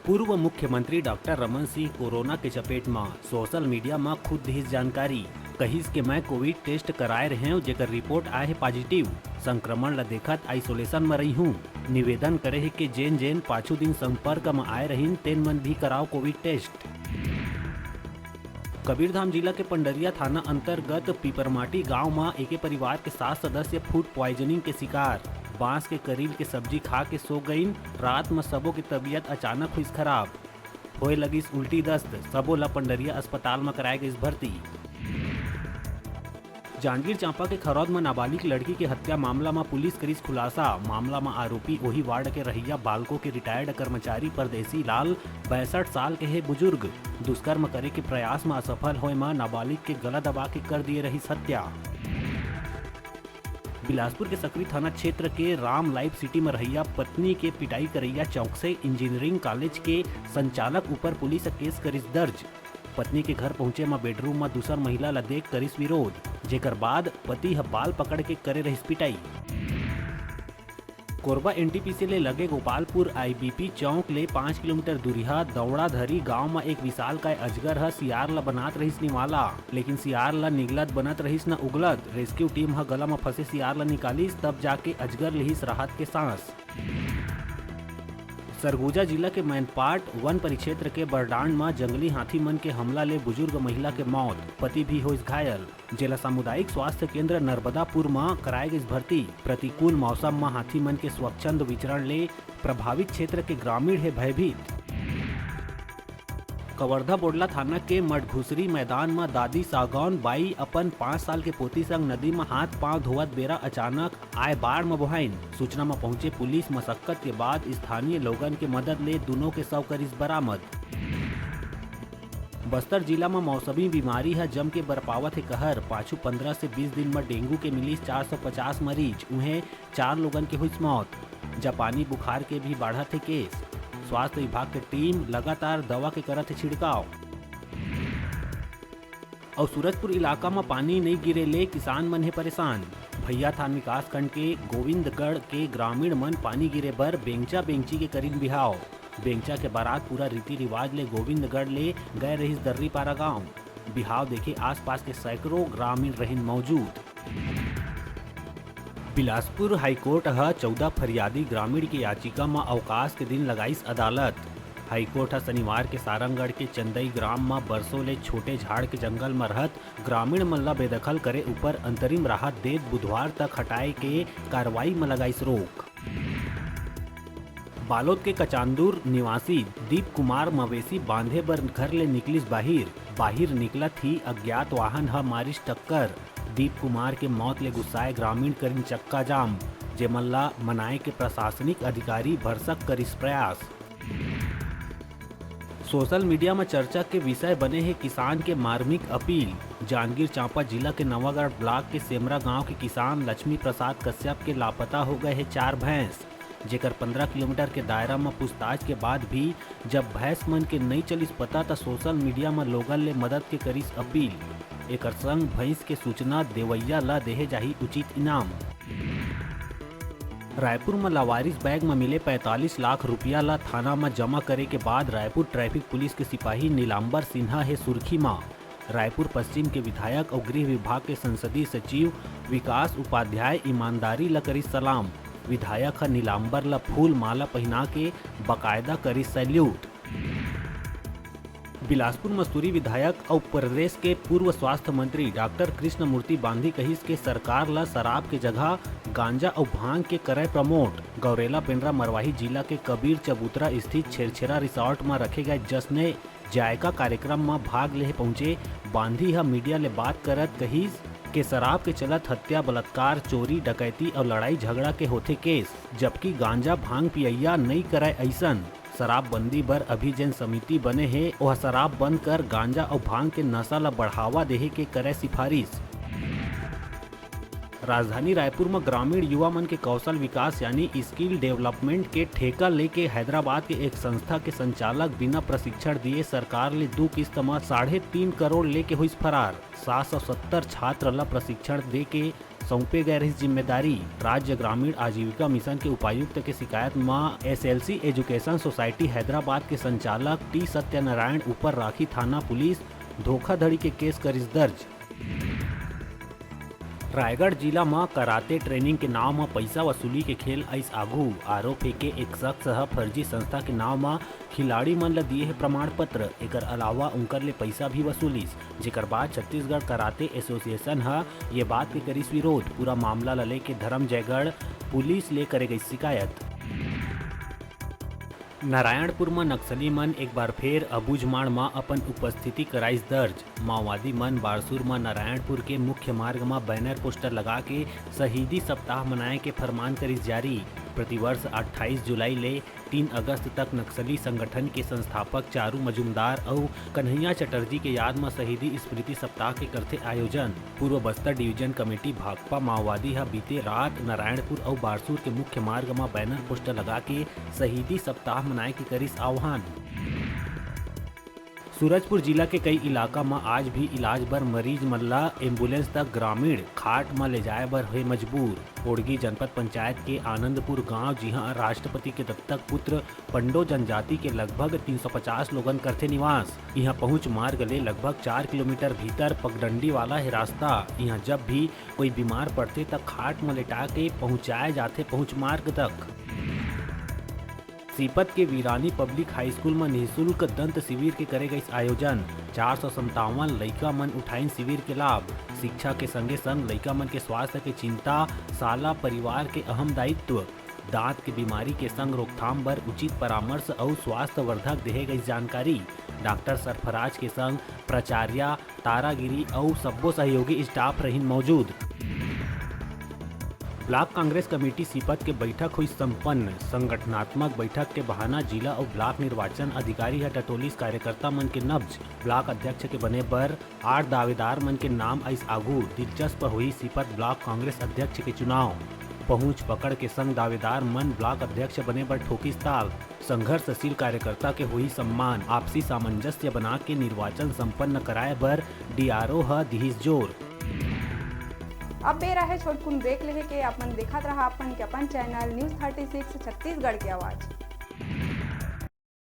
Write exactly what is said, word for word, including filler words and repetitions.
पूर्व मुख्यमंत्री doctor Raman Singh corona के चपेट म, सोशल मीडिया म खुद दिस जानकारी। कहिस के मैं कोविड टेस्ट कराए रहेंव, जेकर रिपोर्ट आए हे पॉजिटिव। संक्रमण ल देखत आइसोलेशन म रहिहूं। निवेदन करे हे के जेन जेन पाछू दिन संपर्क म आए रहिन, तेन मन भी कराओ कोविड टेस्ट। कबीरधाम जिला के पंडरिया थाना अंतर्गत पीपरमाटी गांव म एके परिवार के सात सदस्य फूड प्वाइजनिंग के शिकार। बांस के करील के सब्जी खा के सो गइन। रात म सबो के तबीयत अचानक होइस खराब। होए लगिस उल्टी दस्त, सबो ला पंडरिया अस्पताल म कराए गइस भर्ती। जांजगीर चांपा के खरौद म नाबालिग लड़की के हत्या मामला म पुलिस करिस खुलासा। मामला म आरोपी ओही वार्ड के रहइया बालको के रिटायर्ड कर्मचारी परदेसी लाल, पैंसठ साल के हे बुजुर्ग। दुष्कर्म करे के प्रयास म असफल होए म नाबालिग के गला दबा के कर दिए रहिस हत्या। बिलासपुर के सकरी थाना क्षेत्र के राम लाइफ सिटी म रहइया पत्नी के पिटाई करइया चौकसे इंजीनियरिंग कॉलेज के संचालक ऊपर पुलिस ह केस करिस दर्ज। पत्नी के घर पहुंचे म बेडरूम म दूसर महिला ल देख करिस विरोध, जेकर बाद पति ह बाल पकड़ के करे रहिस पिटाई। कोरबा एनटीपीसी ले लगे गोपालपुर आईबीपी चौक ले पाँच किलोमीटर दूरिहा दौड़ाधरी गांव म एक विशालकाय अजगर ह सियार ल बनात रहिस निवाला, लेकिन सियार ल निगलत बनत रहिस न उगलत। रेस्क्यू टीम ह गला म फंसे सियार ल निकालिस, तब जाके अजगर लिहिस राहत के सांस। सरगुजा जिला के मैनपाट वन परिक्षेत्र के बरडांड म जंगली हाथी मन के हमला ले बुजुर्ग महिला के मौत, पति भी होइस घायल। जेला सामुदायिक स्वास्थ्य केंद्र नर्मदापुर म कराए गइस भर्ती। प्रतिकूल मौसम म हाथी मन के स्वच्छंद विचरण ले प्रभावित क्षेत्र के ग्रामीण हे भयभीत। कवर्धा बोडला थाना के मडघुसरी मैदान म दादी सागौन बाई अपन पाँच साल के पोती संग नदी म हाथ पांव धोवत बेरा अचानक आए बाढ़ म बोहाइन। सूचना म पहुंचे पुलिस मशक्कत के बाद स्थानीय लोगन के मदद ले दुनों के शव करिस बरामद। बस्तर जिला म मौसमी बीमारी ह जम के बरपावत हे कहर। पाछू पंद्रह से बीस दिन म डेंगू के मिलिस चार सौ पचास मरीज, उहें चार लोगन के होइस मौत। जापानी बुखार के भी बाढ़त हे केस। स्वास्थ्य विभाग के टीम लगातार दवा के करत हे छिड़काव। अउ सूरजपुर इलाका म पानी नइ गिरे ले किसान मन हे परेशान। भैयाथान विकासखंड के गोविंदगढ़ के ग्रामीण मन पानी गिरे बर बेंगचा बेंगची के करिन बिहाव। बेंगचा के बारात पूरा रीति रिवाज ले गोविंदगढ़ ले गए रहिस दर्रीपारा गांव। बिहाव देखे आसपास के सैकड़ों ग्रामीण रहिन मौजूद। बिलासपुर हाईकोर्ट ह चौदह फरियादी ग्रामीण के याचिका म अवकाश के दिन लगाइस अदालत। हाईकोर्ट ह शनिवार के सारंगढ़ के चंदई ग्राम म बरसों ले छोटे झाड़ के जंगल म रहत ग्रामीण मन ल बेदखल करे ऊपर अंतरिम राहत देत बुधवार तक हटाए के कार्रवाई म लगाइस रोक। बालोद के कचांदुर निवासी दीप कुमार मवेशी बांधे बर घर ले निकलिस बाहिर। बाहिर निकलत ही अज्ञात वाहन ह मारिस टक्कर। दीप कुमार के मौत ले गुस्साए ग्रामीण करिन चक्का जाम, जेमन ला मनाए के प्रशासनिक अधिकारी भरसक करिस प्रयास। सोशल मीडिया म चर्चा के विषय बने हे किसान के मार्मिक अपील। जांजगीर चांपा जिला के नवागढ़ ब्लॉक के सेमरा गांव के किसान लक्ष्मी प्रसाद कश्यप के लापता हो गए हे चार भैंस, जेकर पंद्रह किलोमीटर के दायरा म पूछताछ के बाद भी जब भैंस मन के नइ चलिस पता, त सोशल मीडिया म लोगन ले मदद के करिस अपील। एकर संग भैंस के सूचना देवइया ल देहे जाही उचित इनाम। रायपुर म लावारिस बैग म मिले पैंतालीस लाख रुपया ल थाना म जमा करे के बाद रायपुर ट्रैफिक पुलिस के सिपाही नीलांबर सिन्हा हे सुर्खी म। रायपुर पश्चिम के विधायक अउ गृह विभाग के संसदीय सचिव विकास उपाध्याय ईमानदारी ल करिस सलाम। विधायक ह नीलांबर ल फूल माला पहिना के बकायदा करिस सैल्यूट। बिलासपुर मस्तूरी विधायक अउ प्रदेश के पूर्व स्वास्थ्य मंत्री डॉक्टर कृष्णमूर्ति बांधी कहिस के सरकार ल शराब के जगह गांजा अउ भांग के करय प्रमोट। गौरेला पेंड्रा मरवाही जिला के कबीर चबूतरा स्थित छेरछेरा रिसोर्ट म रखे गए जश्न जायका कार्यक्रम म भाग लेहे पहुंचे बांधी ह मीडिया ले बात करत कहिस के शराब के चलत हत्या, बलात्कार, चोरी, डकैती अउ लड़ाई झगड़ा के होथे केस, जबकि गांजा भांग पियैया नइ करय अइसन। शराबबंदी बर अभी जेन समिति बने हे, ओह शराब बंद कर गांजा अउ भांग के नशा ल बढ़ावा देहे के करय सिफारिश। राजधानी रायपुर म ग्रामीण युवा मन के कौशल विकास यानी स्किल डेवलपमेंट के ठेका लेके हैदराबाद के एक संस्था के संचालक बिना प्रशिक्षण दिए सरकार ले दू किस्त म साढ़े तीन करोड़ लेके होइस फरार। सात सौ सत्तर छात्र ल प्रशिक्षण देके सौंपे गए रहिस जिम्मेदारी। राज्य ग्रामीण आजीविका मिशन के उपायुक्त के शिकायत म एसएलसी एजुकेशन सोसाइटी हैदराबाद के संचालक टी सत्यनारायण ऊपर राखी थाना पुलिस धोखाधड़ी के केस करिस दर्ज। रायगढ़ जिला म कराते ट्रेनिंग के नाव म पइसा वसूली के खेल आइस आघू। आरोप हे के एक शख्स ह फर्जी संस्था के नाव म खिलाड़ी मन ल दिए हे प्रमाण पत्र। एकर अलावा उंकर ले पइसा भी वसूलिस, जेकर बाद छत्तीसगढ़ कराते एसोसिएशन ह ये बात के करिस विरोध। पूरा मामला ल लेके धरमजयगढ़ पुलिस ले करे गई शिकायत। नारायणपुर म नक्सली मन एक बार फेर अबूझमाड़ म अपन उपस्थिति कराइस दर्ज। माओवादी मन बारसूर म नारायणपुर के मुख्य मार्ग म बैनर पोस्टर लगा के शहीदी सप्ताह मनाए के फरमान करिस जारी। प्रतिवर्ष अट्ठाईस जुलाई ले तीन अगस्त तक नक्सली संगठन के संस्थापक चारू मजूमदार अउ कन्हैया चटर्जी के याद म शहीदी स्मृति सप्ताह के करथे आयोजन। पूर्व बस्तर डिवीजन कमेटी भाकपा माओवादी ह बीते रात नारायणपुर अउ बारसूर के मुख्य मार्ग म बैनर पोस्टर लगा के शहीदी सप्ताह मनाए के करिस आह्वान। सूरजपुर जिला के कई इलाका म आज भी इलाज बर मरीज मन ला एम्बुलेंस तक ग्रामीण खाट म ले जाए बर हे मजबूर। ओड़गी जनपद पंचायत के आनंदपुर गांव, जिहां राष्ट्रपति के दत्तक पुत्र पंडो जनजाति के लगभग तीन सौ पचास लोगन करथे निवास। इहां पहुंच मार्ग ले लगभग चार किलोमीटर भीतर पगडंडी वाला हे रास्ता। इहां जब भी कोई बीमार पड़थे, त खाट म लेटा के पहुंचाए जाथे पहुंच मार्ग तक। सीपत के वीरानी पब्लिक हाई स्कूल म निःशुल्क दंत शिविर के करे गइस आयोजन। चार सौ संतावन लइका मन उठाइन शिविर के लाभ। शिक्षा के संगे संग लइका मन के स्वास्थ्य के चिंता, साला परिवार के अहम दायित्व। दांत के बीमारी के संग रोकथाम बर उचित परामर्श अउ स्वास्थ्य वर्धक देहे गइस जानकारी। डॉक्टर सरफराज के संग प्राचार्य तारागिरी अउ सब्बो सहयोगी स्टाफ रहिन मौजूद। ब्लॉक कांग्रेस कमेटी सीपत के बैठक हुई संपन्न। संगठनात्मक बैठक के बहाना जिला अउ ब्लॉक निर्वाचन अधिकारी ह टटोलिस कार्यकर्ता मन के नब्ज। ब्लॉक अध्यक्ष के बने बर आठ दावेदार मन के नाम आइस आगू। दिलचस्प हुई सीपत ब्लॉक कांग्रेस अध्यक्ष के चुनाव। पहुंच पकड़ के संग दावेदार मन ब्लॉक अध्यक्ष बने बर ठोकिस ताल। संघर्षशील कार्यकर्ता के होही सम्मान। आपसी सामंजस्य बना के निर्वाचन संपन्न कराए बर डीआरओ ह दिहिस जोर। अब बेरा हे छोटकुन ब्रेक लेहे के। अपन देखत रहा अपन के अपन channel news thirty six Chhattisgarh के आवाज।